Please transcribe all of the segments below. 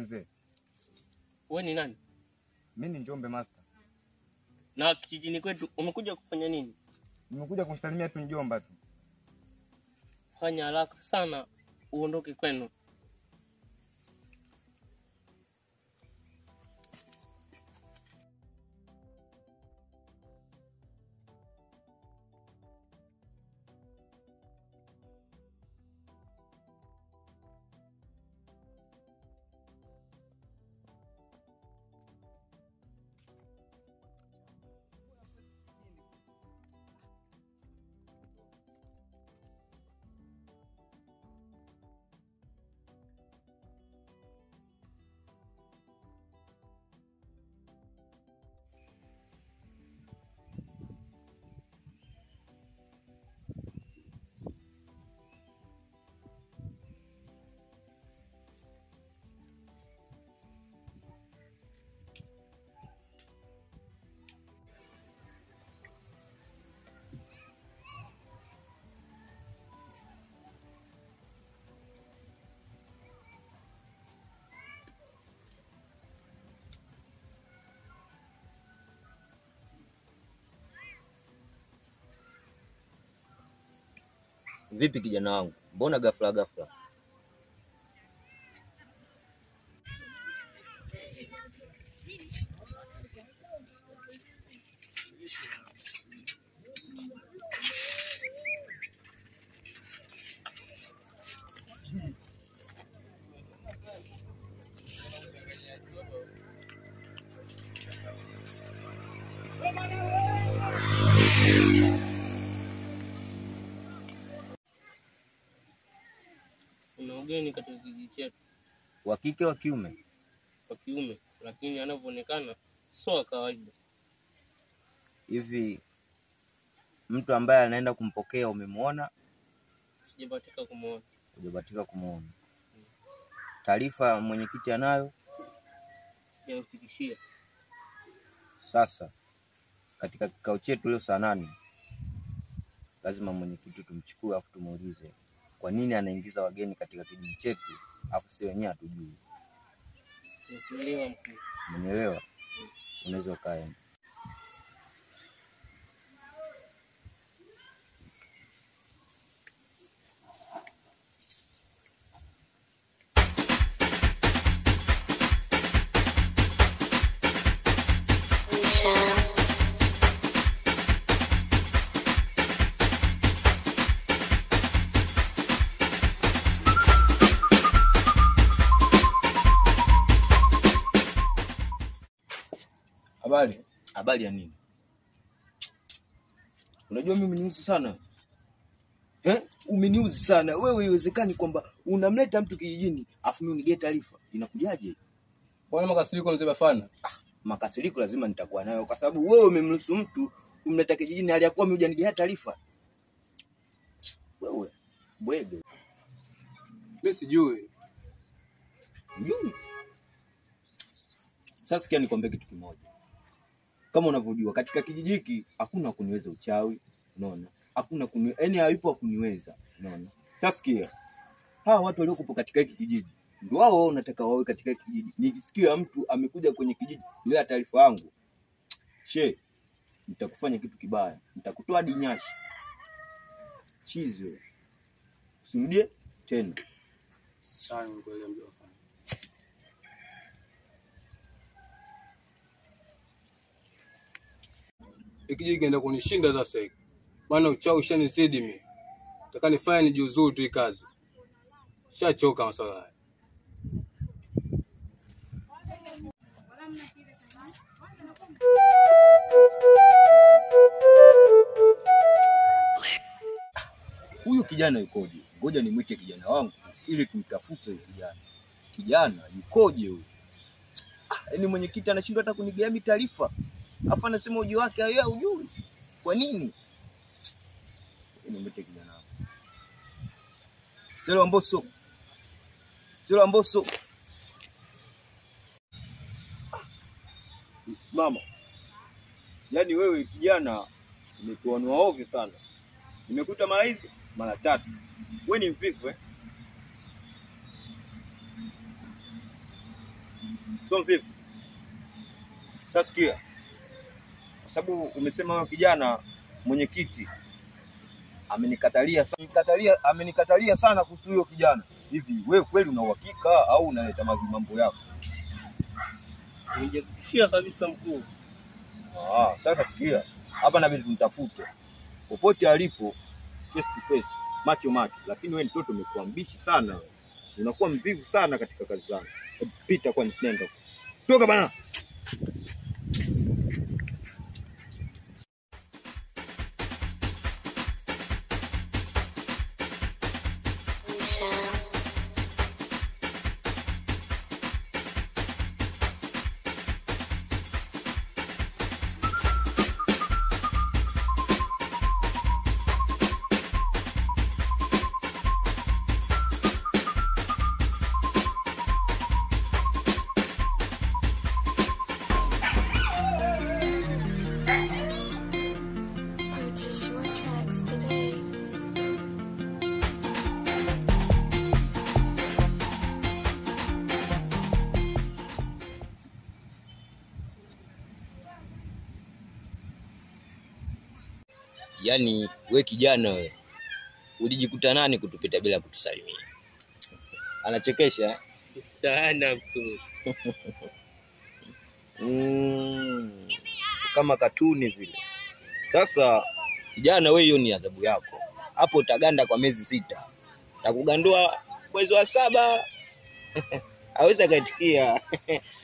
Mzee. Wewe ni nani? Mimi ni Njombe Master. Na kijijini kwetu umekuja kufanya nini? Nimekuja kumsalimia tu mjomba tu. Fanya haraka sana uondoke kwenu. Vipi kijana wangu? Mbona ghafla ghafla? Kuna ugeni katika kijiji chetu. Wa kike wa kiume? Wa kiume, lakini anavyoonekana sio wa kawaida. Hivi mtu ambaye anaenda kumpokea umemuona? Sijabahatika kumuona. Hujabahatika kumuona. Taarifa mwenyekiti anayo? Sijamfikishia. Sasa katika kikao chetu leo saa 8 lazima mwenyekiti tumchukue afu tumuulize kwa nini anaingiza wageni katika kijiji chetu afu si wenyewe hatujui. Nimekuelewa mkuu. Umenielewa? Unaweza kaenda. Habari. Habari ya nini? Unajua mimi umeniuzi sana. Umeniuzi sana. Wewe haiwezekani kwamba unamleta mtu kijijini afu mimi unigee taarifa. Inakujaje? Bwana makasiriko mzee Bafana. Makasiriko lazima nitakuwa nayo kwa sababu wewe umemruhusu mtu kumleta kijijini hali ya kuwa mimi hujanigea taarifa. Wewe bwege. Mimi sijui. Sijui. Sasa sikia nikwambie kitu kimoja. Kama unavyojua katika kijiji hiki hakuna kuniweza uchawi, unaona? Hakuna yaani hayupo kuniweza, unaona? Sasa sikia. Hawa watu waliokupo katika hiki kijiji ndio wao unataka wawe katika hiki kijiji. Nikisikia mtu amekuja kwenye kijiji bila taarifa yangu, she, nitakufanya kitu kibaya. Nitakutoa dinyashi. Chizi wewe. Usirudie tena. Sawa, nimekuelewa mjomba. Ikiji kenda kunishinda sasa hiki. Maana uchawi ushanizidi mimi. Nataka nifanye nijiuzuru tu kazi. Nishachoka masuala haya. Huyu kijana yukoje? Ngoja nimwite kijana wangu ili tumtafute huyu kijana. Kijana yukoje huyu? Yaani mwenyekiti anashindwa hata kunigea mimi taarifa. Hapa anasema uji wake yeye hujui. Kwa nini? Nimwite kijana wangu. Selo Mbosso. Selo Mbosso. Simama. Yaani wewe kijana umekuwa ovyo sana. Nimekuta mara hizi mara tatu. Wewe ni mvivu eh? Sio mvivu. Sasa sikia. Kwa sababu umesema wewe kijana mwenyekiti amenikatalia sana kuhusu huyo kijana. Hivi wewe kweli una uhakika au unaleta mambo yako? Nijihakikishia kabisa mkuu. Sasa sikia. Hapa inabidi tumtafute. Popote alipo, face to face, macho macho. Lakini wewe mtoto umekuwa mbishi sana. Unakuwa mvivu sana katika kazi zako. Pita kwa nenda. Toka bana. Yaani we kijana we ulijikuta nani kutupita bila kutusalimia? Anachekesha sana mkuu. Kama katuni vile. Sasa kijana we, hiyo ni adhabu yako. Hapo utaganda kwa miezi 6. Takugandua mwezi wa 7. Hawezi kaitikia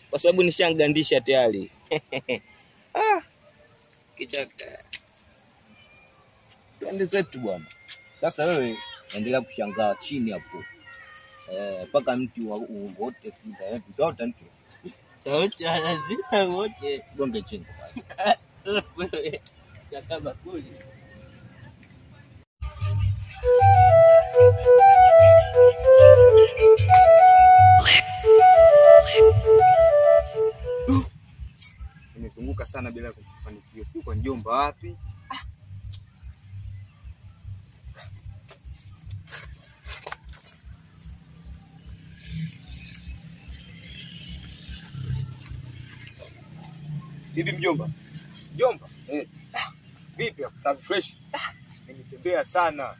kwa sababu nishangandisha tayari. Kichaka. Twende zetu bwana. Sasa wewe endelea kushangaa chini hapo. Paka mti wote sita utaota mti. Utaota lazima wote. Gonge chini. Chaka bakuli. Nimezunguka sana bila kufanikiwa. Sijui kwa njomba wapi. Vipi mjomba? Mjomba? Vipi hapo? Safi fresh. Nimetembea sana.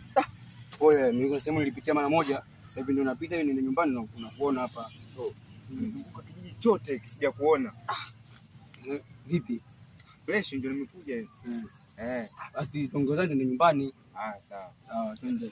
Pole, nilikuwa sehemu nilipitia mara moja. Sasa hivi ndio napita hivi ndio nyumbani na unakuona hapa. Nimezunguka kijiji chote sija kuona. Vipi? Fresh ndio nimekuja hivi. Basi tuongozane ndio nyumbani. Sawa. Sawa, twende.